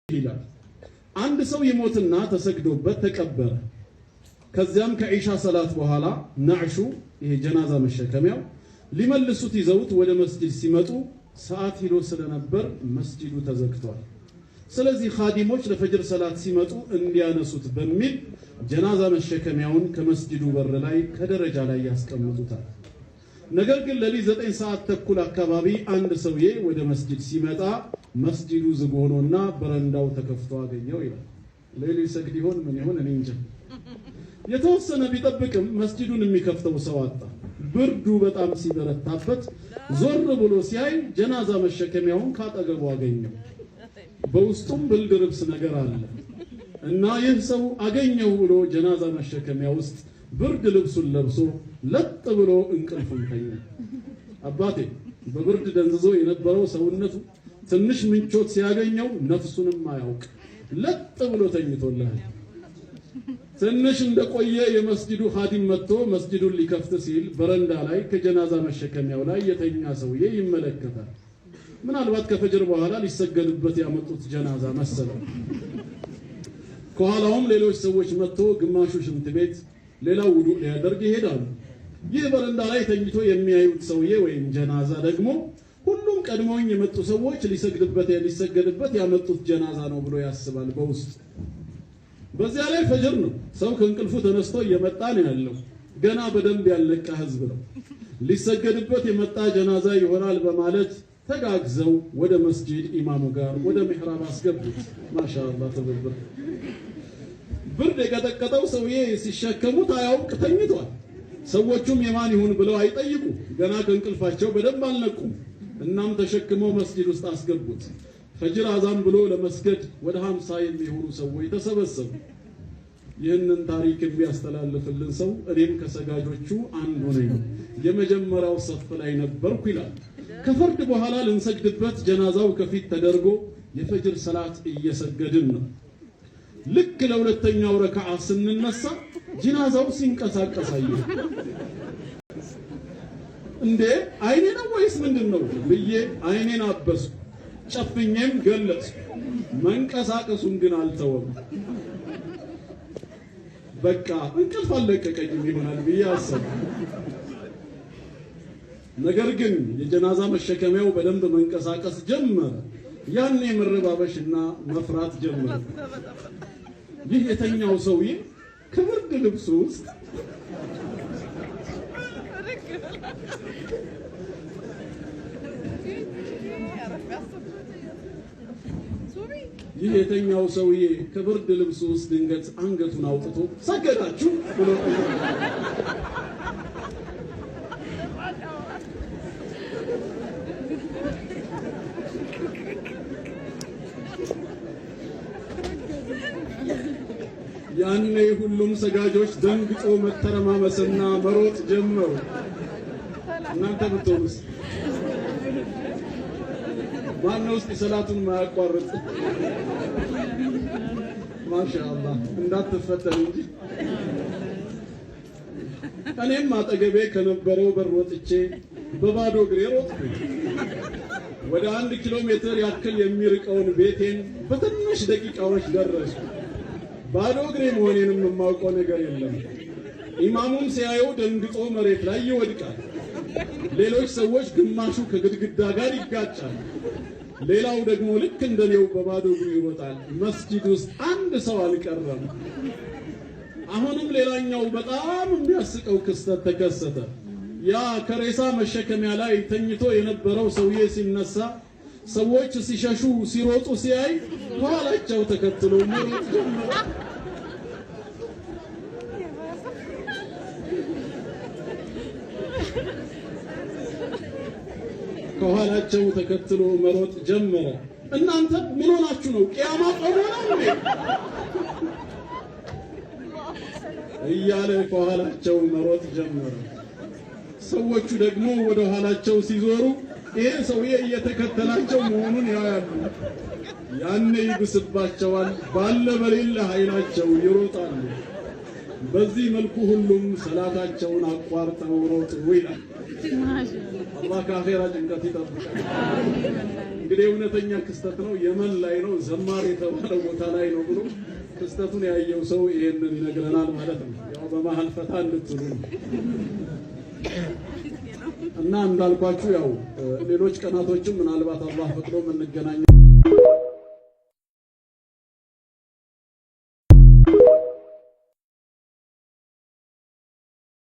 ይላል። አንድ ሰው ይሞትና ተሰግዶበት ተቀበረ። ከዚያም ከዒሻ ሰላት በኋላ ናዕሹ፣ ይሄ ጀናዛ መሸከሚያው፣ ሊመልሱት ይዘውት ወደ መስጂድ ሲመጡ ሰዓት ሂዶ ስለነበር መስጂዱ ተዘግቷል። ስለዚህ ኻዲሞች ለፈጅር ሰላት ሲመጡ እንዲያነሱት በሚል ጀናዛ መሸከሚያውን ከመስጂዱ በር ላይ ከደረጃ ላይ ያስቀምጡታል። ነገር ግን ሌሊት 9:30 አካባቢ አንድ ሰውዬ ወደ መስጂድ ሲመጣ መስጂዱ ዝግ ሆኖና በረንዳው ተከፍቶ አገኘው ይላል። ሌሊት ሰግድ ይሆን ምን ይሆን እኔ እንጃ። የተወሰነ ቢጠብቅም መስጂዱን የሚከፍተው ሰው አጣ። ብርዱ በጣም ሲበረታበት ዞር ብሎ ሲያይ ጀናዛ መሸከሚያውን ካጠገቡ አገኘው። በውስጡም ብርድ ልብስ ነገር አለ እና ይህ ሰው አገኘው ብሎ ጀናዛ መሸከሚያ ውስጥ ብርድ ልብሱን ለብሶ ለጥ ብሎ እንቅልፉን ተኛ። አባቴ፣ በብርድ ደንዝዞ የነበረው ሰውነቱ ትንሽ ምቾት ሲያገኘው ነፍሱንም አያውቅ ለጥ ብሎ ተኝቶልሃል። ትንሽ እንደቆየ የመስጂዱ ኻዲም መጥቶ መስጂዱን ሊከፍት ሲል በረንዳ ላይ ከጀናዛ መሸከሚያው ላይ የተኛ ሰውዬ ይመለከታል። ምናልባት ከፈጅር በኋላ ሊሰገድበት ያመጡት ጀናዛ መሰለው። ከኋላውም ሌሎች ሰዎች መጥቶ ግማሹ ሽንት ቤት፣ ሌላው ውዱእ ሊያደርግ ይሄዳሉ። ይህ በረንዳ ላይ ተኝቶ የሚያዩት ሰውዬ ወይም ጀናዛ ደግሞ ሁሉም ቀድመውኝ የመጡ ሰዎች ሊሰገድበት ያመጡት ጀናዛ ነው ብሎ ያስባል በውስጥ። በዚያ ላይ ፈጅር ነው። ሰው ከእንቅልፉ ተነስቶ እየመጣ ነው ያለው። ገና በደንብ ያልነቃ ህዝብ ነው። ሊሰገድበት የመጣ ጀናዛ ይሆናል በማለት ተጋግዘው ወደ መስጂድ ኢማሙ ጋር ወደ ሚሕራብ አስገቡት። ማሻአላህ ትብብር። ብርድ የቀጠቀጠው ሰውዬ ሲሸከሙት አያውቅ ተኝቷል። ሰዎቹም የማን ይሁን ብለው አይጠይቁ። ገና ከእንቅልፋቸው በደንብ አልነቁም። እናም ተሸክመው መስጂድ ውስጥ አስገቡት። ፈጅር አዛን ብሎ ለመስገድ ወደ 50 የሚሆኑ ሰዎች ተሰበሰቡ። ይህንን ታሪክ የሚያስተላልፍልን ሰው እኔም ከሰጋጆቹ አንዱ ነኝ፣ የመጀመሪያው ሰፍ ላይ ነበርኩ ይላል። ከፈርድ በኋላ ልንሰግድበት ጀናዛው ከፊት ተደርጎ የፈጅር ሰላት እየሰገድን ነው። ልክ ለሁለተኛው ረክዓ ስንነሳ ጀናዛው ሲንቀሳቀስ አየሁ። እንዴ፣ አይኔ ነው ወይስ ምንድን ነው ብዬ አይኔን አበስኩ፣ ጨፍኜም ገለጽኩ። መንቀሳቀሱን ግን አልተወም። በቃ እንቅልፍ አልለቀቀኝም ይሆናል ብዬ አሰብኩ። ነገር ግን የጀናዛ መሸከሚያው በደንብ መንቀሳቀስ ጀመረ። ያኔ መረባበሽና መፍራት ጀመረ። ይህ የተኛው ሰውዬ ከብርድ ልብሱ ውስጥ ይህ የተኛው ሰውዬ ከብርድ ልብሱ ውስጥ ድንገት አንገቱን አውጥቶ ሰገዳችሁ ብሎ ጠየቀ። ያኔ ሁሉም ሰጋጆች ደንግጦ መተረማመስና መሮጥ ጀመሩ። እናንተ ብትሆኑስ? ማነው እስቲ ሰላቱን ማያቋርጥ? ማሻአላህ እንዳትፈተን እንጂ። እኔም አጠገቤ ከነበረው በር ወጥቼ በባዶ እግሬ ሮጥኩኝ። ወደ 1 ኪሎ ሜትር ያክል የሚርቀውን ቤቴን በትንሽ ደቂቃዎች ደረስኩ። ባዶ እግሬ መሆኔንም የማውቀው ነገር የለም። ኢማሙም ሲያየው ደንግጦ መሬት ላይ ይወድቃል። ሌሎች ሰዎች ግማሹ ከግድግዳ ጋር ይጋጫል። ሌላው ደግሞ ልክ እንደኔው በባዶ እግሩ ይሮጣል። መስጂድ ውስጥ አንድ ሰው አልቀረም። አሁንም ሌላኛው በጣም የሚያስቀው ክስተት ተከሰተ። ያ ከሬሳ መሸከሚያ ላይ ተኝቶ የነበረው ሰውዬ ሲነሳ ሰዎች ሲሸሹ ሲሮጡ ሲያይ ከኋላቸው ተከትሎ መሮጥ ጀመረ። ከኋላቸው ተከትሎ መሮጥ ጀመረ። እናንተ ምን ሆናችሁ ነው? ቅያማ ቆሞ ነው እንዴ? እያለ ከኋላቸው መሮጥ ጀመረ። ሰዎቹ ደግሞ ወደ ኋላቸው ሲዞሩ ይሄ ሰውዬ እየተከተላቸው መሆኑን ያያሉ። ያኔ ይብስባቸዋል። ባለ በሌለ ኃይላቸው ይሮጣሉ። በዚህ መልኩ ሁሉም ሰላታቸውን አቋርጠው ሮጡ ይላል። አላህ ከአኼራ ጭንቀት ይጠብቃል። እንግዲህ እውነተኛ ክስተት ነው። የመን ላይ ነው፣ ዘማር የተባለ ቦታ ላይ ነው ብሎ ክስተቱን ያየው ሰው ይሄንን ይነግረናል ማለት ነው። ያው በመሀል ፈታ እንድትሉ ነው። እና እንዳልኳችሁ ያው ሌሎች ቀናቶችም ምናልባት አላህ ፈቅዶ የምንገናኝ